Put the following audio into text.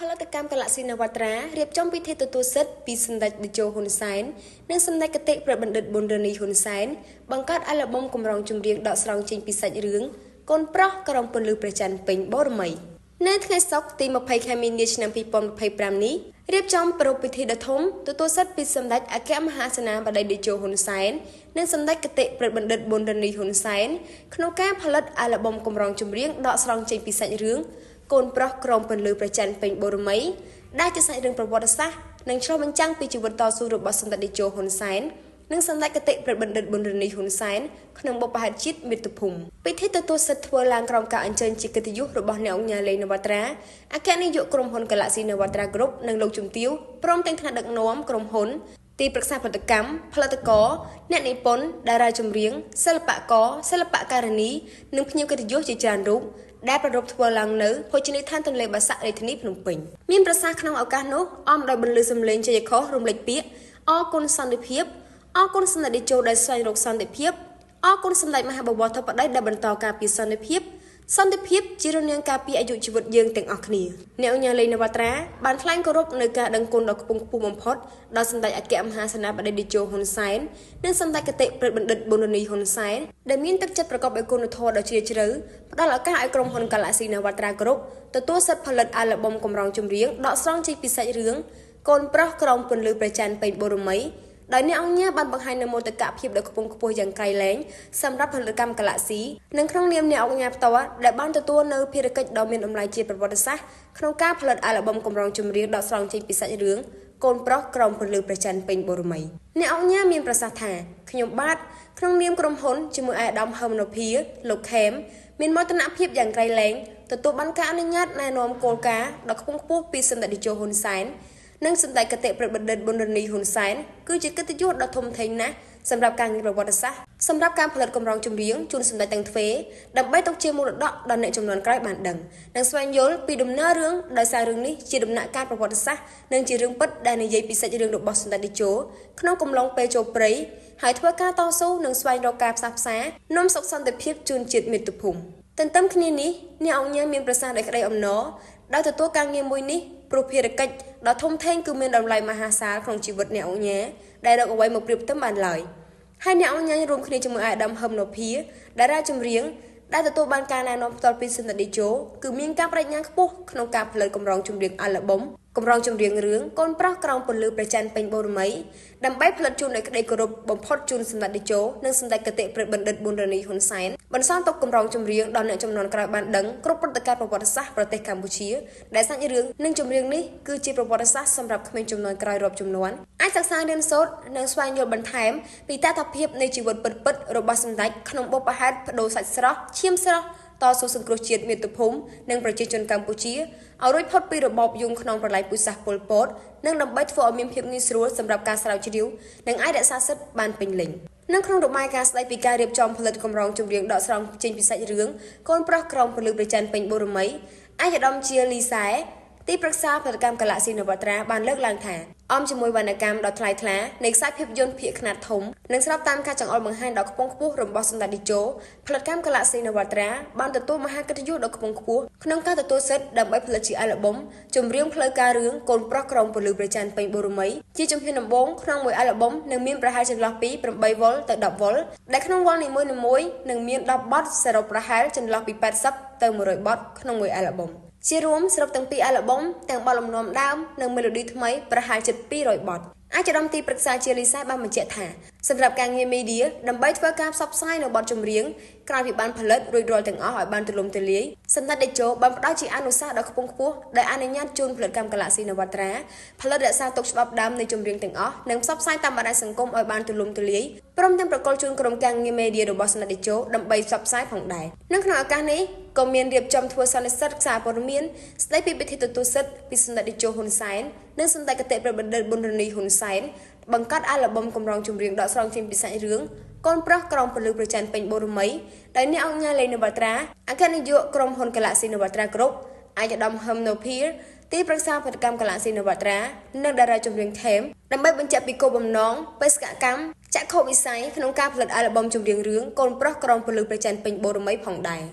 ផលិតកម្មកលាស៊ីនវត្រារៀបចំពិធីទទួលសិទ្ធិពីសម្ដេចតេជោហ៊ុនសែននិងសម្ដេចគតិព្រឹទ្ធបណ្ឌិតប៊ុនរ៉ានីហ៊ុនសែនបង្កើតអាល់ប៊ុមកម្រងចម្រៀងដកស្រង់ចេញពីសាច់រឿងកូនប្រុសក្រោមពន្លឺព្រះច័ន្ទពេញបូរមីនៅថ្ងៃសុក្រទី20ខែមីនាឆ្នាំ2025នេះរៀបចំប្រារព្ធពិធីដ៏ធំទទួលសិទ្ធិពីសម្ដេចអគ្គមហាសេនាបតីតេជោហ៊ុនសែននិងសម្ដេចគតិព្រឹទ្ធបណ្ឌិតប៊ុនរ៉ានីហ៊ុនសែនក្នុងការផលិតអាល់ប៊ុមកម្រងចម្រៀងដកស្រង់ចេញពីសាច់រឿងកូនប្រុសក្រោមពន្លឺព្រះច័ន្ទពេញបូរមីដែលជាសាច់រឿងប្រវត្តិសាស្ត្រនិងឆ្លុះបញ្ចាំងពីជីវិតតស៊ូរបស់សម្ដេចតេជោហ៊ុនសែននិងសម្ដេចគតិព្រឹទ្ធបណ្ឌិតប៊ុនរ៉ានីហ៊ុនសែនក្នុងបុព្វហេតុជាតិមាតុភូមិពិធីទទួលសិទ្ធិធ្វើឡើងក្រោមការអញ្ជើញជាកិត្តិយសរបស់អ្នកអង្គការលេងនវត្រាអគ្គនាយកក្រុមហ៊ុន Galaxy នវត្រា Group និងលោកជំទាវព្រមទាំងថ្នាក់ដឹកនាំក្រុមហ៊ុនទីប្រឹក្សាផលិតកម្មផលិតករអ្នកនិពន្ធតារាចម្រៀងសិល្បករសិល្បការិនីនិងភ្ញៀវកិត្តិយសជាច្រើនរូបដែលប្រារព្ធធ្វើឡើងនៅភោជនីយដ្ឋានទន្លេបាសាក់រាជធានីភ្នំពេញមានប្រសាសន៍ក្នុងឱកាសនោះអមដោយបន្លឺសំឡេងជ័យខុសរំលេចពាក្យអរគុណសន្តិភាពអរគុណសម្ដេចតេជោដែលស្វែងរកសន្តិភាពអរគុណសម្ដេចមហាបវរធិបតីដែលបន្តការពារសន្តិភាពសន្តិភាពជារនាងការពារអាយុជីវិតយើងទាំងអស់គ្នាអ្នកអង្គការលេងនវត្រាបានថ្លែងគោរពនៅការដឹងគុណដ៏ខ្ពង់ខ្ពស់បំផុតដល់សម្ដេចអគ្គមហាសេនាបតីតេជោហ៊ុនសែននិងសម្ដេចគតិព្រឹទ្ធបណ្ឌិតប៊ុនរ៉ានីហ៊ុនសែនដែលមានទឹកចិត្តប្រកបដោយគុណធម៌ដ៏ជ្រាលជ្រៅផ្ដល់ឱកាសឲ្យក្រុមហ៊ុន Galaxy នវត្រា Group ទទួលសិទ្ធិផលិតអាល់ប៊ុមកម្រងចម្រៀងដកស្រង់ចេញពីសាច់រឿងកូនប្រុសក្រោមពន្លឺព្រះច័ន្ទពេញបូរមីដោយអ្នកអង្គការបានបង្ហាញនូវមោទកភាពដ៏ខ្ពង់ខ្ពស់យ៉ាងក្រៃលែងសម្រាប់ផលិតកម្ម Galaxy និងក្នុងនាមអ្នកអង្គការផ្ទាល់ដែលបានទទួលនូវភារកិច្ចដ៏មានតម្លៃជាប្រវត្តិសាស្ត្រក្នុងការផលិតអាល់ប៊ុមកម្រងចម្រៀងដកស្រង់ចេញពីសាច់រឿងកូនប្រុសក្រោមពន្លឺព្រះច័ន្ទពេញបូរមីអ្នកអង្គការមានប្រសាសន៍ថាខ្ញុំបាទក្នុងនាមក្រុមហ៊ុនជាមួយឯកឧត្តមហឹមនភាលោកខេមមានមោទនភាពយ៉ាងក្រៃលែងទទួលបានការអនុញ្ញាតណែនាំគោលការណ៍ដ៏ខ្ពង់ខ្ពស់ពីសម្ដេចតេជោហ៊ុនសែននិងសម្ដេចគតិព្រឹទ្ធបណ្ឌិតប៊ុនរ៉ានីហ៊ុនសែនគឺជាកិត្តិយសដ៏ធំធេងណាស់សម្រាប់ការងារប្រវត្តិសាស្ត្រសម្រាប់ការផលិតកម្រងចម្រៀងជូនសម្ដេចទាំងទ្វេដើម្បីទុកជាមរតកដល់អ្នកជំនាន់ក្រោយបានដឹងនិងស្វែងយល់ពីដំណើររឿងដោយសាររឿងនេះជាដំណាក់កាលប្រវត្តិសាស្ត្រនិងជារឿងពិតដែលនិយាយពីសាច់រឿងរបស់សម្ដេចតេជោក្នុងកំឡុងពេលចូលព្រៃហើយធ្វើការតស៊ូនិងស្វែងរកការផ្សះផ្សានាំសុខសន្តិភាពជូនជាតិមាតុភូមិទន្ទឹមគ្នានេះអ្នកអង្គការមានប្រសាសន៍ដោយក្តីអំណរដោយទទួលការងារមួយនេះព្រោះភារកិច្ចដ៏ធំធេងគឺមានតម្លៃមហាសាលក្នុងជីវិតអ្នកអង្គការដែលរកអ្វីមកប្រៀបផ្ទឹមបានឡើយហើយអ្នកអង្គការរួមគ្នាជាមួយឯកឧត្តមហឹមនភាតារាចម្រៀងដែលទទួលបានការណែនាំផ្ទាល់ពីសម្ដេចតេជោគឺមានការបដិញ្ញាខ្ពស់ក្នុងការផលិតកម្រងចម្រៀងអាល់ប៊ុមកម្រងចម្រៀងរឿងកូនប្រុសក្រោមពន្លឺព្រះច័ន្ទពេញបូរមីដើម្បីផលិតជូនដោយក្តីគោរពបំផុតជូនសម្ដេចតេជោនិងសម្ដេចគតិព្រឹទ្ធបណ្ឌិតប៊ុនរ៉ានីហ៊ុនសែនបន្សល់ទុកកម្រងចម្រៀងដល់អ្នកជំនាន់ក្រោយបានដឹងគ្រប់ព្រឹត្តិការណ៍ប្រវត្តិសាស្ត្រប្រទេសកម្ពុជាដែលសាច់រឿងនិងចម្រៀងនេះគឺជាប្រវត្តិសាស្ត្រសម្រាប់ក្មេងជំនាន់ក្រោយរាប់ជំនាន់អាចសិក្សារៀនសូត្រនិងស្វែងយល់បន្ថែមពីតថភាពនៃជីវិតពិតៗរបស់សម្ដេចក្នុងបុព្វហេតុប្ដូរសាច់ស្រស់ឈាមស្រស់តស៊ូសង្គ្រោះជាតិមាតុភូមិនិងប្រជាជនកម្ពុជាឲ្យរួចផុតពីរបបយងក្នុងប្រល័យពូជសាសន៍ប៉ុលពតនិងដើម្បីធ្វើឲ្យមានភាពងាយស្រួលសម្រាប់ការស្រាវជ្រាវនិងអាចរក្សាសិទ្ធិបានពេញលេញនៅក្នុងរបាយការណ៍ស្ដីពីការរៀបចំផលិតកម្រងចម្រៀងដកស្រង់ចេញពីសាច់រឿងកូនប្រុសក្រោមពន្លឺព្រះច័ន្ទពេញបូរមីឯកឧត្តមជាលីសែទីប្រឹក្សាផលិតកម្ម Galaxy នវត្រាបានលើកឡើងថាអមជាមួយវណ្ណកម្មដ៏ថ្លៃថ្លានៃខ្សែភាពយន្តភាគខ្នាតធំនិងស្របតាមការចង្អុលបង្ហាញដ៏ខ្ពង់ខ្ពស់របស់សម្ដេចតេជោផលិតកម្ម Galaxy នវត្រាបានទទួលមហាកិត្តិយសដ៏ខ្ពង់ខ្ពស់ក្នុងការទទួលសិទ្ធិដើម្បីផលិតជាអាល់ប៊ុមចម្រៀងផ្លូវការរឿងកូនប្រុសក្រោមពន្លឺព្រះច័ន្ទពេញបូរមីជាជំហានដំបូងក្នុងមួយអាល់ប៊ុមនឹងមានប្រហែលចន្លោះពី8វ៉ុលទៅ10វ៉ុលដែលក្នុងវ៉ុលនីមួយៗនឹងមាន10បទសរុបប្រហែលចន្លោះពី80ទៅ100បទក្នុងមួយអាល់ប៊ុមជារួមសរុបទាំងពីរអាល់ប៊ុមទាំងបទលំនាំដើមនិងមេឡូឌីថ្មីប្រហែលជិត200បទអាចឧត្តមទីប្រឹក្សាជាលីសែបានបញ្ជាក់ថាសម្រាប់ការងារមីឌាដើម្បីធ្វើការផ្សព្វផ្សាយនៅបទចម្រៀងក្រោយពីបានផលិតរួចរាល់ទាំងអស់ឲ្យបានទូលំទូលាយសម្ដេចតេជោបានផ្ដល់ជាអនុសាសន៍ដ៏ខ្ពង់ខ្ពស់ដែលអនុញ្ញាតជូនផលិតកម្ម Galaxy នវត្រាផលិតរក្សាទុកច្បាប់ដើមនៃចម្រៀងទាំងអស់និងផ្សព្វផ្សាយតាមបណ្ដាញសង្គមឲ្យបានទូលំទូលាយព្រមទាំងប្រកល់ជូនក្រុមការងារមេឌៀរបស់សម្ដេចតេជោដើម្បីផ្សព្វផ្សាយផងដែរនៅក្នុងឱកាសនេះក៏មានរៀបចំធ្វើសន្និសីទសារព័ត៌មានស្ដីពីពិធីទទួលសិទ្ធិពីសម្ដេចតេជោហ៊ុនសែននិងសម្ដេចគតិព្រឹទ្ធបណ្ឌិតប៊ុនរ៉ានីហ៊ុនសែនបង្កើតអាល់ប៊ុមកម្រងចម្រៀងដកស្រង់ចេញពីសាច់រឿងកូនប្រុសក្រោមពន្លឺព្រះច័ន្ទពេញបូរមីដោយអ្នកអង្គការលេងនវត្រាអគ្គនាយកក្រុមហ៊ុន Galaxy នវត្រា Group ឯកឧត្តមហឹមនភាទីប្រឹក្សាផលិតកម្ម Galaxy នវត្រានិងតារាចម្រៀងខេមដើម្បីបញ្ជាក់ពីគោលបំណងបេសកកម្មចក្ខុវិស័យក្នុងការផលិតអាល់ប៊ុមចម្រៀងរឿងកូនប្រុសក្រោមពន្លឺព្រះច័ន្ទពេញបូរមីផងដែរ។